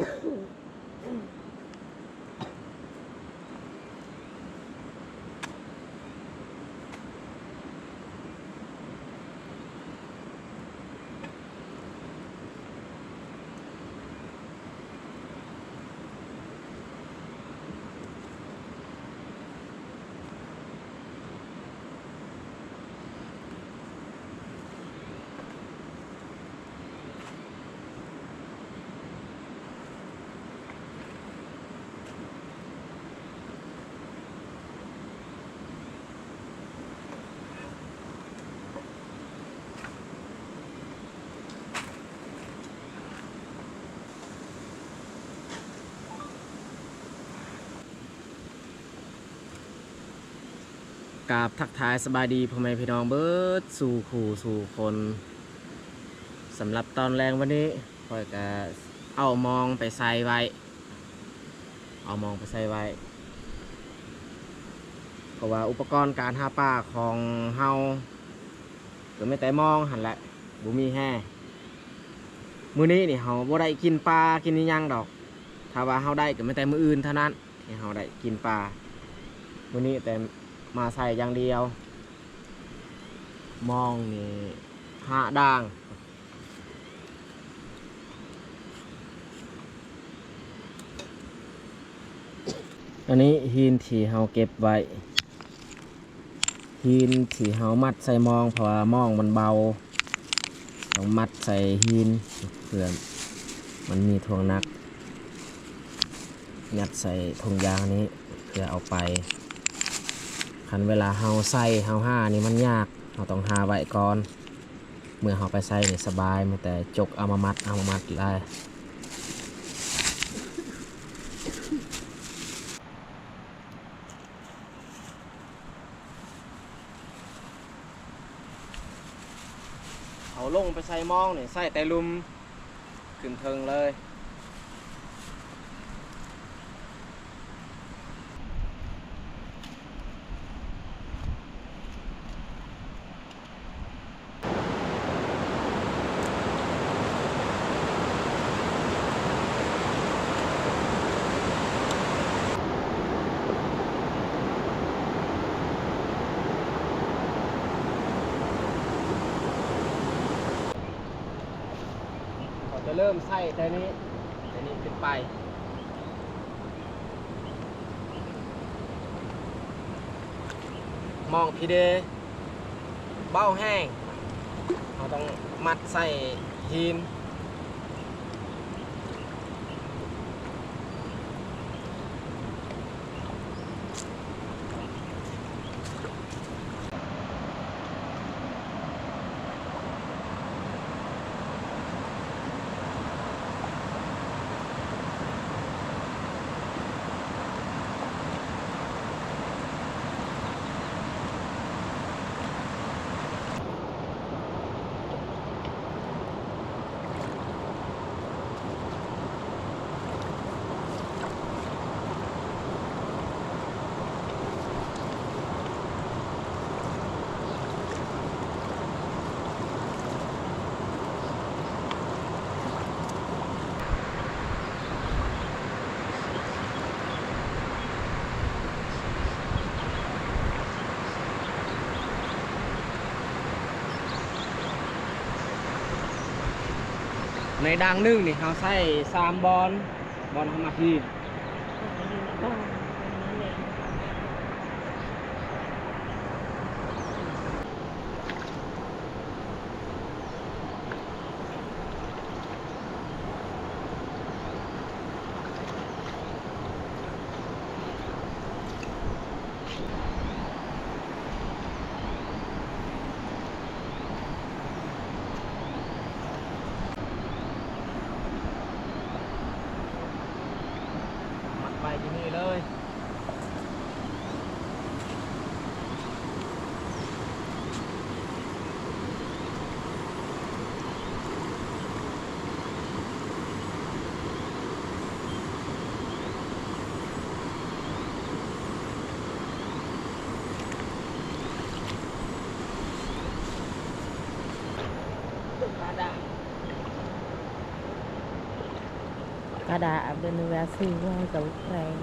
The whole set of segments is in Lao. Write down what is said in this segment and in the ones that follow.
າບທັກທາຍສະບາຍດີພໍ່ແມ່ພີ່ນ້ອງເບິດສູ່ຄູ່ສູ່ຄົນ. ສຳລັບຕອນແລງວັນນີ້ ຂ້ອຍກະເອົາມອງໄປໃສ່ໄວ້ ເອົາມອງໄປໃສ່ໄວ້ ເພາະວ່າອຸປະກອນການຫາປາຂອງເຮົາ ກໍມີແຕ່ມອງຫັ້ນແຫຼະ ບໍ່ມີແຮ່. ມື້ນີ້ນີ້ເຮົາບໍ່ໄດ້ກິນປາກິນອີ່ຫຍັງດອກ ຖ້າວ່າເຮົາໄດ້ກໍມີແຕ່ມື້ອື່ນເທົ່ານັ້ນ ທີ່ເຮົາໄດ້ກິນປາ. ມື້ນີ້ແຕ່ມາໃສ່ຢ່າງດຽວ. ມອງນີ້ຫ້າດ່າງ. ອັນນີ້ຫີນທີ່ເຮົາເກັບໄວ້ ຫີນທີ່ເຮົາມັດໃສ່ມອງ ເພາະວ່າມອງມັນເບົາ ຕ້ອງມັດໃສ່ຫີນ ເພື່ອມັນມີຖ່ວງໜັກ ຍັດໃສ່ຖົງຢາງນີ້ ເພື່ອເອົາໄປ. ຄັນເວລາເຮົາໃສ່ເຮົາຫານີ້ມັນຍາກ ເຮົາຕ້ອງຫາໄວ້ກ່ອນ. ເມື່ອເຮົາໄປໃສ່ນີ້ສະບາຍ ມີແຕ່ຈົກເອົາມາມັດ ເອົາມາມັດຫຼາຍ. ເອົາລົງໄປໃສ່ມອງນີ້ ໃສ່ແຕ່ລຸ່ມ ຂຶ້ນເທິງເລີຍ. ເຂົາຈະເລີ່ມໃສ່ແຕ່ນີ້ ແຕ່ນີ້ຂຶ້ນໄປ. ມອງພີເດ ເບົາແຮງ ເຮົາຕ້ອງມັດໃສ່ຫີນ. ໃນດ່າງໜຶ່ງນີ້ເຮົາໃຊ້ສາມບ່ອນ ບ່ອນເຮົາມັດຫີນ. ມັດໄວ້ທີ່ນີ້ເລີຍ. ປາດາ. ກະດາບເດີ ໜຶ່ງວ່າຊື້ຫວຍກະບໍ່ແພງ.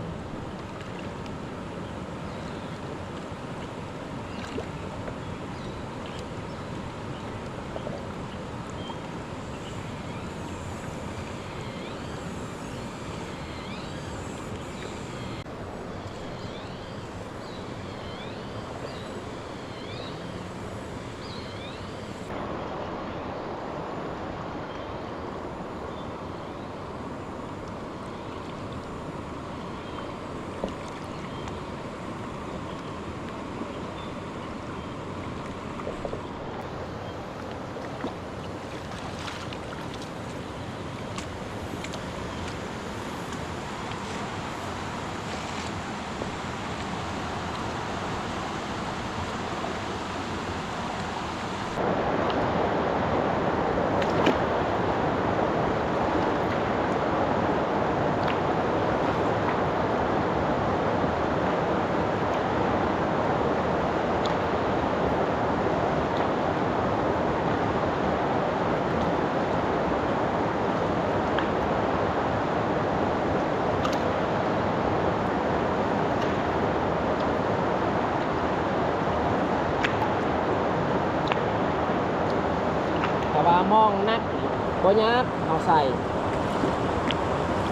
ຖ້າວ່າມອງໜັກນີ້ບໍ່ຍາກ ເຮົາໃສ່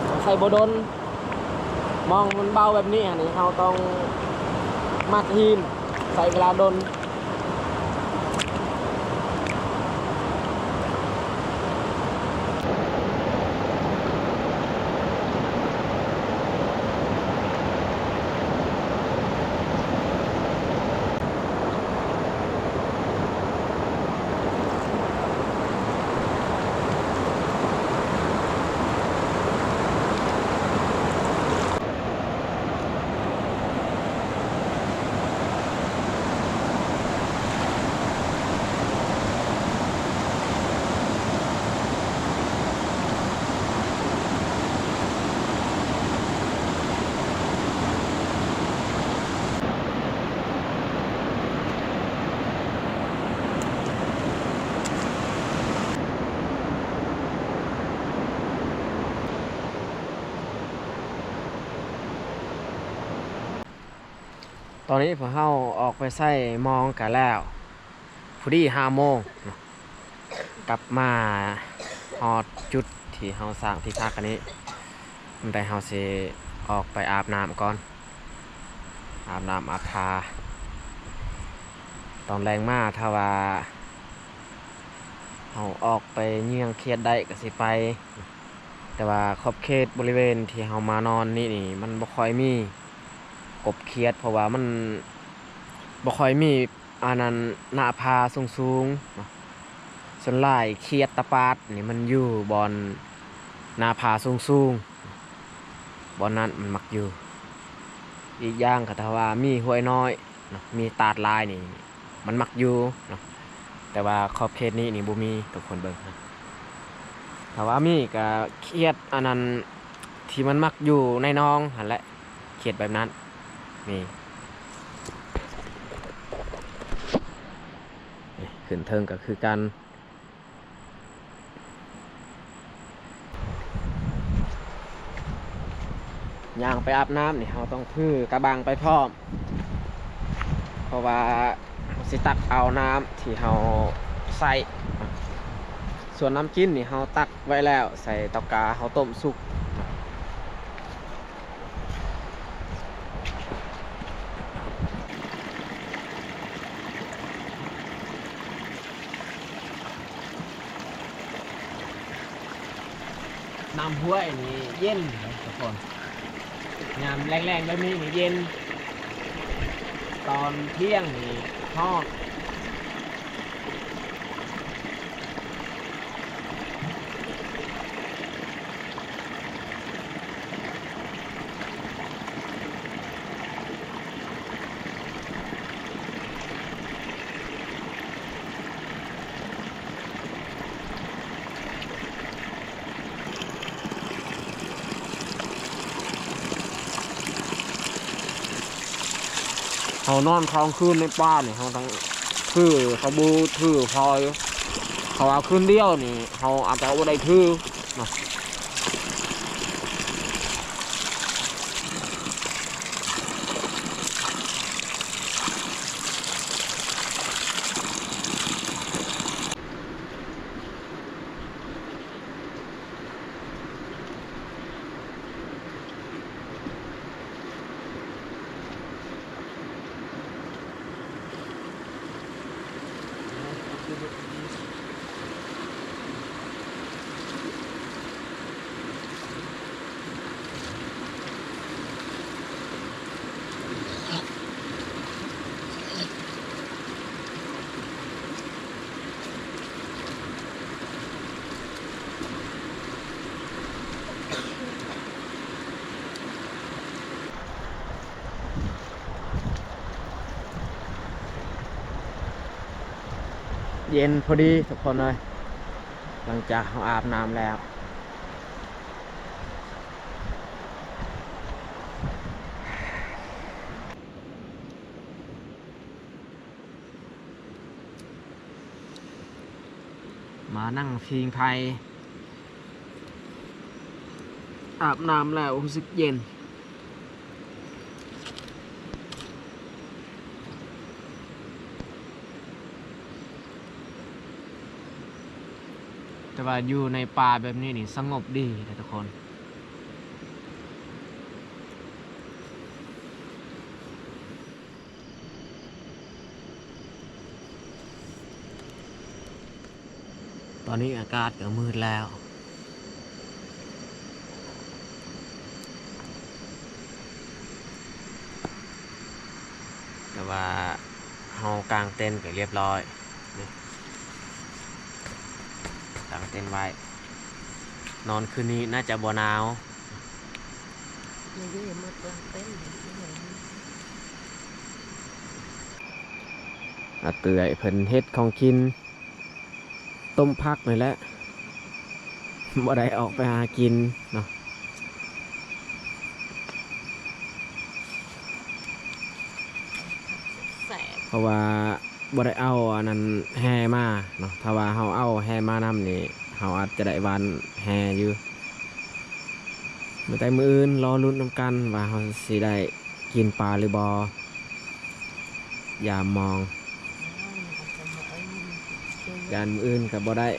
ເຮົາໃສ່ບໍ່ດົນ. ມອງມັນເບົາແບບນີ້ຫັ້ນນີ້ ເຮົາຕ້ອງມັດຫີນ ໃຊ້ເວລາດົນ. ຕອນນີ້ພວກເຮົາອອກໄປໃສ່ມອງກະແລ້ວ ພໍດີຫ້າໂມງເນາະ ກັບມາຮອດຈຸດທີ່ເຮົາສ້າງທີ່ພັກອັນນີ້ ແຕ່ເຮົາຊິອອກໄປອາບນ້ຳກ່ອນ ອາບນ້ຳອາບທ່າ. ຕອນແລງມາ ຖ້າວ່າເຮົາອອກໄປເຍືອງຂຽດໄດ້ກະຊິໄປ ແຕ່ວ່າຂອບເຂດບໍລິເວນທີ່ເຮົາມານອນນີ້ນີ້ ມັນບໍ່ຄ່ອຍມີກົບຂຽດ ເພາະວ່າມັນບໍ່ຄ່ອຍມີ ອັນນັ້ນ ໜ້າຜາສູງໆເນາະ. ສ່ວນຫຼາຍຂຽດຕາປາດນີ້ມັນຢູ່ບ່ອນໜ້າຜາສູງໆ ບ່ອນນັ້ນມັນມັກຢູ່. ອີກຢ່າງກະຖ້າວ່າມີຫ້ວຍນ້ອຍເນາະ ມີຕາດຫຼາຍນີ້ ມັນມັກຢູ່ເນາະ ແຕ່ວ່າຂອບເຂດນີ້ນີ້ບໍ່ມີ. ທຸກຄົນເບິ່ງ ຖ້າວ່າມີກະຂຽດອັນນັ້ນທີ່ມັນມັກຢູ່ໃນໜອງຫັ້ນແຫຼະ ຂຽດແບບນັ້ນ. ນີ້ ນີ້ ຂຶ້ນເທິງກະຄືກັນ. ຍ່າງໄປອາບນ້ຳນີ້ ເຮົາຕ້ອງຖືກະບັງໄປພ້ອມ ເພາະວ່າເຮົາຊິຕັກເອົານ້ຳທີ່ເຮົາໃຊ້. ສ່ວນນ້ຳກິນນີ້ເຮົາຕັກໄວ້ແລ້ວ ໃສ່ເຕົາກາເຮົາຕົ້ມສຸກ. ນ້ຳຫ້ວຍນີ້ເຢັນເດ້ທຸກຄົນ ຍາມແລ້ງໆແບບນີ້ນີ້ເຢັນ ຕອນທ່ຽງນີ້ຮ້ອນ. ເຮົານອນຄ້າງຄືນໃນປ່ານີ້ ເຮົາຕ້ອງຖືສະບູ ຖືພອຍ ເພາະວ່າຄືນດຽວນີ້ເຮົາອາດຈະບໍ່ໄດ້ຖືເນາະ. ເຢັນພໍດີທຸກຄົນເອີຍ ຫຼັງຈາກເຮົາອາບນ້ຳແລ້ວ. ມານັ່ງຜິງໄຟ ອາບນ້ຳແລ້ວຮູ້ສຶກເຢັນ ແຕ່ວ່າຢູ່ໃນປ່າແບບນີ້ນີ້ສະຫງົບດີເດ້ທຸກຄົນ. ຕອນນີ້ອາກາດກໍມືດແລ້ວ ແຕ່ວ່າເຮົາກາງເຕັນກໍລຽບຮ້ອຍ ນີ້ ກາງເຕັນໄວ້ ນອນຄືນນີ້ໜ້າຈະບໍ່ໜາວ. ອາເອື້ອຍເພິ່ນເຮັດຂອງກິນ ຕົ້ມຜັກນີ້ແຫຼະ ບໍ່ໄດ້ອອກໄປຫາກິນເນາະ ແຊບ ເພາະວ່າ ບໍ່ໄດ້ເອົາອັນນັ້ນແຫມາເນາະ ຖ້າວ່າເຮົາເອົາແຫມານຳນີ້ ເຮົາອາດຈະໄດ້ຫວ່ານແຫຢູ່. ມາແຕ່ມື້ອື່ນລໍລຸ້ນນຳກັນວ່າເຮົາຊິໄດ້ກິນປາຫຼືບໍ່ ຍາມມອງ ຢ້ານມື້ອື່ນກໍບໍ່ໄດ້.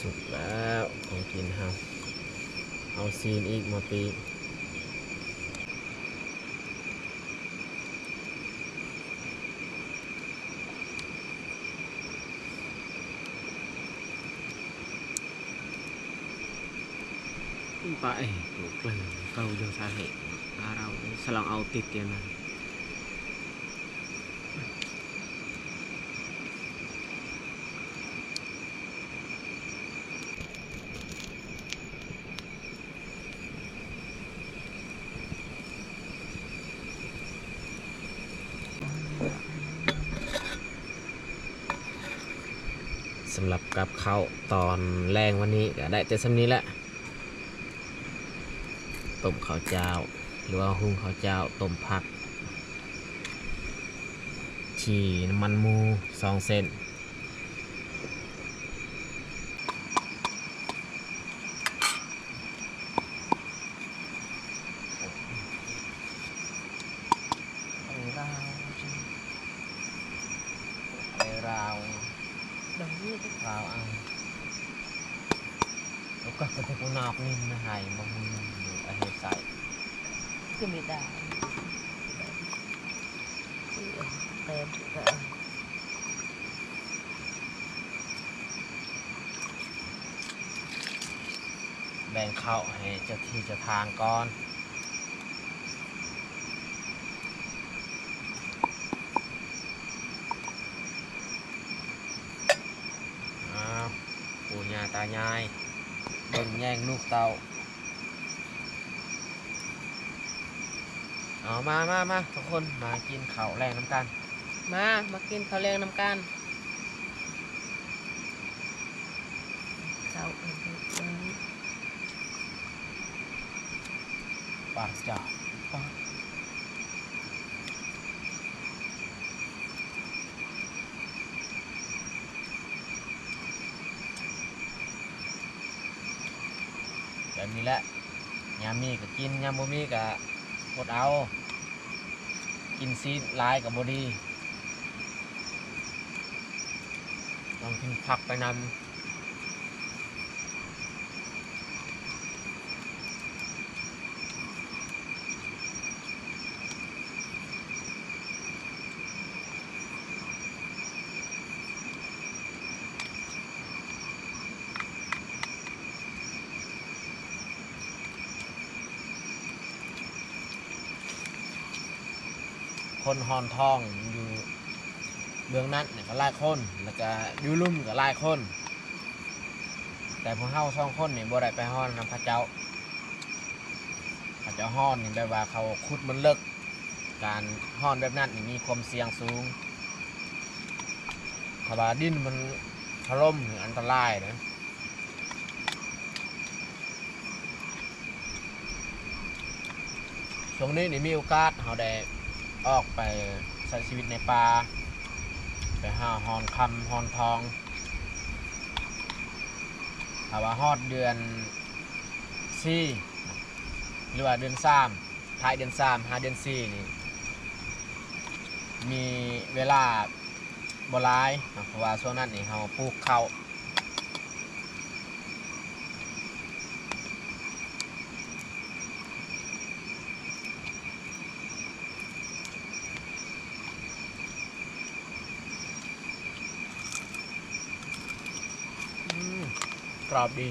ສຸກແລ້ວຂອງກິນເຮົາ ເອົາຊີ້ນອີກມາປີ້ງ. ປາເອ ໂຕເກີນເກົ້າຢູ່ສາເຫດ ອາ ເຮົາສະລອງເອົາຕິດກັນນະ. ສຳລັບກັບເຂົ້າຕອນແລງວັນນີ້ກໍໄດ້ແຕ່ສ່ຳນີ້ແຫຼະ ຕົ້ມເຂົ້າຈ້າວ ຫຼືວ່າຫຸ່ງເຂົ້າຈ້າວ ຕົ້ມຜັກ ຈີ່ນ້ຳມັນໝູສອງເສັ້ນ. ເອົາລາວ ເອົາລາວ ດອກນີ້ ລາວເອົາ ລູກກະກະຕິກະນອກນີ້ນະ ໃຫ້ບໍ່ຮູ້ເລື່ອງຢູ່ ອາເຮັດໃສ່ ຄືມີດາວ ເອີ ແຕ່ ແບ່ງເຂົ້າໃຫ້ເຈົ້າທີ່ເຈົ້າທາງກ່ອນ. ອ້າວ ປູ່ຍ່າຕາຍາຍ ເບິ່ງແຍງລູກເຕົ້າ. ເອົາ ມາ ມາ ມາ ທຸກຄົນ ມາກິນເຂົ້າແລງນຳກັນ. ມາ ມາກິນເຂົ້າແລງນຳກັນ. ເຂົ້າອັນນີ້ ປາກຈາກ ປາກ ແບບນີ້ແຫຼະ. ຍາມມີກໍກິນ ຍາມບໍ່ມີກໍອົດເອົາ. ກິນຊີ້ນຫຼາຍກໍບໍ່ດີ ຕ້ອງກິນຜັກໄປນຳ. ຄົນຮ່ອນທອງຢູ່ເບື້ອງນັ້ນນີ້ກໍຫຼາຍຄົນ ແລ້ວກະຢູ່ລຸ່ມກໍຫຼາຍຄົນ ແຕ່ພວກເຮົາສອງຄົນນີ້ບໍ່ໄດ້ໄປຮ່ອນນຳເຂົາເຈົ້າ. ເຂົາເຈົ້າຮ່ອນນີ້ແບບວ່າເຂົາຂຸດມັນເລິກ ການຮ່ອນແບບນັ້ນນີ້ມີຄວາມສ່ຽງສູງ ຖ້າວ່າດິນມັນຖະຫຼົ່ມນີ້ອັນຕະລາຍເດ້. ຊ່ວງນີ້ນີ້ມີໂອກາດເຮົາໄດ້ອອກໄປໃຊ້ຊີວິດໃນປ່າ ໄປຫາຮ່ອນຄຳຮ່ອນທອງ. ຖ້າວ່າຮອດເດືອນສີ່ ຫຼືວ່າເດືອນສາມ ທ້າຍເດືອນສາມຫາເດືອນສີ່ນີ້ ມີເວລາບໍ່ຫຼາຍເນາະ ເພາະວ່າຊ່ວງນັ້ນນີ້ເຮົາປູກເຂົ້າ. ອືມ ກອບດີ.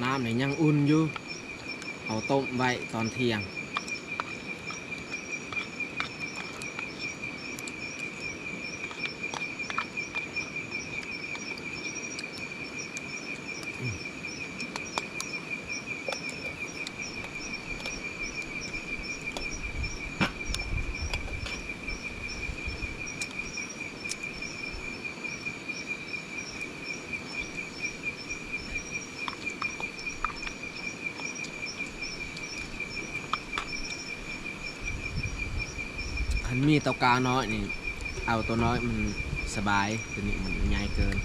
ນ້ຳນີ້ຍັງອຸ່ນຢູ່ ເຮົາຕົ້ມໄວ້ຕອນທ່ຽງ. ຄັນມີເຕົາການ້ອຍນີ້ ເອົາໂຕນ້ອຍມັນສະບາຍ, ໂຕນີ້ມັນໃຫຍ່ເກີນ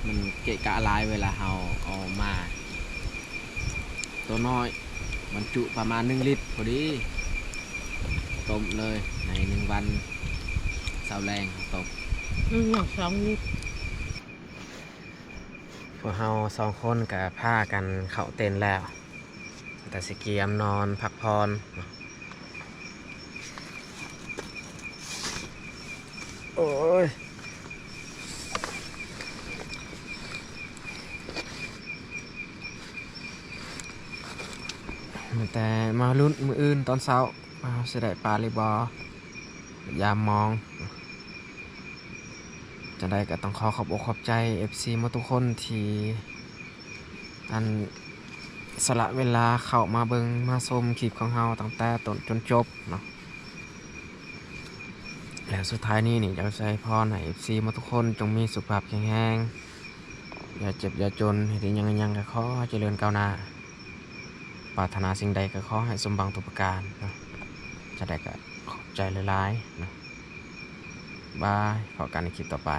ມັນເກະກະຫຼາຍເວລາເຮົາເອົາມາ. ໂຕນ້ອຍບັນຈຸປະມານໜຶ່ງລິດພໍດີ ຕົ້ມເລີຍໃນໜຶ່ງວັນ ເຊົ້າແລງເຮົາຕົ້ມ ໜຶ່ງສອງລິດ. ພວກເຮົາສອງຄົນກະພາກັນເຂົ້າເຕັນແລ້ວ ແຕ່ຊິກຽມນອນພັກຜ່ອນເນາະ. ໂອ້ຍ ແຕ່ມາລຸ້ນມື້ອື່ນຕອນເຊົ້າວ່າເຮົາຊິໄດ້ປາຫຼືບໍ່ ຍາມມອງ. ຈັ່ງໃດກໍຕ້ອງຂໍຂອບອົກຂອບໃຈເອັຟຊີໝົດທຸກຄົນທີ່ ອັນ ສະຫຼະເວລາເຂົ້າມາເບິ່ງມາຊົມຄລິບຂອງເຮົາຕັ້ງແຕ່ຕົ້ນຈົນຈົບເນາະ. ແລ້ວສຸດທ້າຍນີ້ນີ້ ຢາກອວຍພອນໃຫ້ເອັຟຊີໝົດທຸກຄົນຈົ່ງມີສຸຂະພາບແຂງແຮງ, ຢ່າເຈັບຢ່າຈົນ, ເຮັດອີ່ຫຍັງອີ່ຫຍັງກໍຂໍໃຫ້ຈະເລີນກ້າວໜ້າ, ປາດຖະໜາສິ່ງໃດກໍຂໍໃຫ້ສົມຫວັງທຸກປະການເນາະ. ຈັ່ງໃດກໍຂອບໃຈຫຼາຍໆເນາະ. ບາຍ, ພໍ້ກັນໃນຄລິບຕໍ່ໄປ.